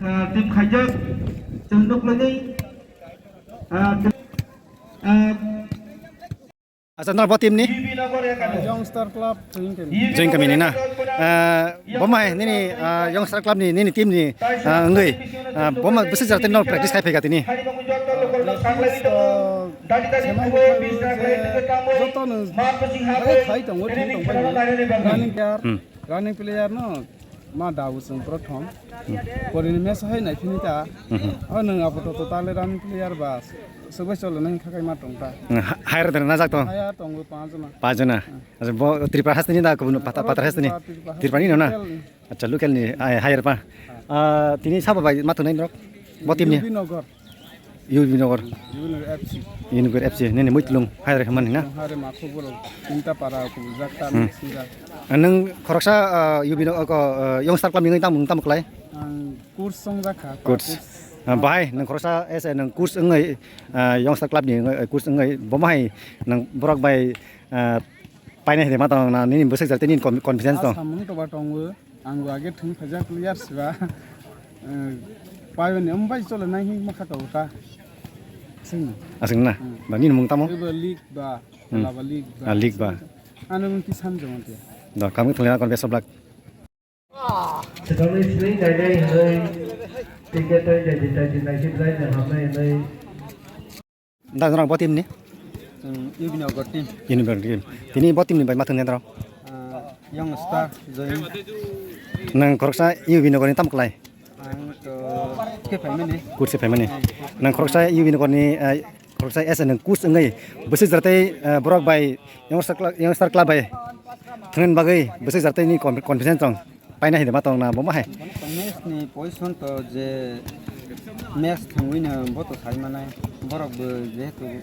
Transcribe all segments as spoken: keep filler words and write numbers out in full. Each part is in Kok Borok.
Ah, team khaijak, chwng nuk lagwi. Ah, ah, Acha, nang bo team ni? Young Star Club, Join Kami. Join Kami ni na? Ah, bo mai nini, ah, Young Star Club ni, nini team ni, ah, wngwi, ah, bo ma bwswk jora tei no practice khai phaikha tini? Practice, ah, sema bo khai bo se joto no khai, khai tongo, thung tong pai. Running player. Hmm. Running player no ma dabu chwng prothom. Porini match hai nai phini ta. Mhm. O nwng apato to tale running player ba. Swbai cholo nang khakai ma tong ta. Hmm, ha-, hire dana najak to? Hire tongo panch jona. Panch jona. Hmm. Acha, bo Tripura hasteni da, kubun pata-, patar hasteni? Tripura, Tripura. Tripura ni no na? Local ni. Acha, local ni, ai, hire pa. Ah, tini sabo bai ma thunai norok? Bo team ni? U B Nagar. U B Nagar. Univers F C. Univers F C, nini muitlung, hai rek mani na? Hai rek ma khobor, tinta para kubujak ta. Hmm. Mix singa. Nwng khoroksa, ah, U B Nagar, ko, ah, Young Star Club ni wngwi tamo, tamo klai? Ang coach songjakha, coach. Coach. Ah, bahai, nwng khoroksa, ese nwng coach wngwi, ah, Young Star Club ni wngwi, coach wngwi, bo mahai nwng borok bai, ah, painai hede ma tong na, nini bwswk jar tei nini con-, confidence tong? Samung to ba tongo. Ang bo age thung phaijak player siba, eh, paiwani wng bai chole nai hwnwi ma kha tongo ta. Aswk no? Aswk na? Hmm. Ba nini mung tamo? Ebo league ba, hmm. Laba league ba. Ah, league ba. Ano mung ki samjong te. Do, kami thulina kon best of luck. Swkangni swing nai nai hwnwi ticket tai tai tai tai nai khe belai no hamnai hwnwi. Da norok bo team ni? Chwng U B Nagar team. U B Nagar team. Tini bo team ni bai ma thwngya norok? Ah, Young Star, Join. Nang khoroksa U B Nagar ni tam klai? Ang to khe phaimani. Coach se phaimani. Nang khoroksa U B Nagar ni, eh, khoroksa ese nang coach wngwi bwswk jar tei, eh, borok bai Young Star Club, Young Star Club bai thwngna bagwi bwswk jar tei ni con-, confidence tong? Paina hide ma tong na bo ma hai. Match ni position to je match thwngwi no bo to sai manai. Borok bo jehetu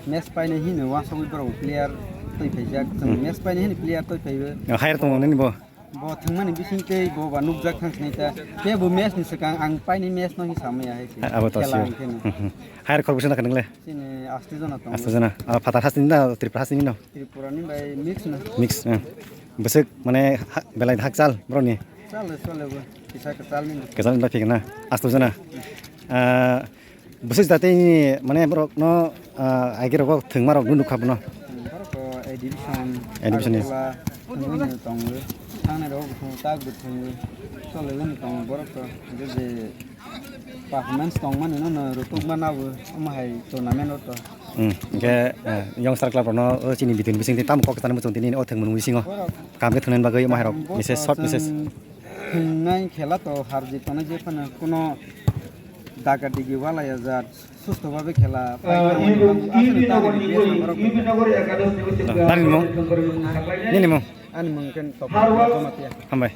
match paina hino wansugwi borok player twi phaijak. Chwng match paina hino player twi phaibo. Hire tong nini bo? Bo thwngmani bising tei bo ba nukjak thang sinai ta. Te bo match ni swkang ang paini match no hi samaya hai se. Abo to khela sio. Ang kheno. Hire khoroksa na khanang le? Chini asto jona tongo. Asto jona. Ah, phatar hasteni na, Tripura hasteni no? Tripura ni bai mix na. Mix, eh. Bwswk mane ha-, belai hakchal borokni? Chale, chale bo. Kisa kwchal ni. Kwchal ni bai phikna. Asto jona. Ah, bwswk jateni mane borok no, ah, aige rogo thwngma rok nukha bono. Hmm, borok to A division, A division ni. Agartala, thwngwi no tongo. Thangnai rok bo thwng, tak bo thwngwi. Chole wini tongo borok to. Je je performance tongmani no, no, rutukma nabo, omo hai tournament o to. Hmm, hingke, eh, Young Star Club rokno, o chini bidin bising tini tamo kok sana muchung tini o thwngmung bisingo. Borok. Kam khe thwngnaini bagwi omo hai rok, bo message, to short message. Chwng thwngnai khela to har jit tongnai je phano kuno daga digi wala ya jat, susto bhabe khela. Ah, paimani ibu, bang, ibu aswk nogor tangni ibu, best number of ibu nogor ekadosh ni ucik. Nani mung? Nini mung? Ani mung khe Toprak Jamatia. Hambai.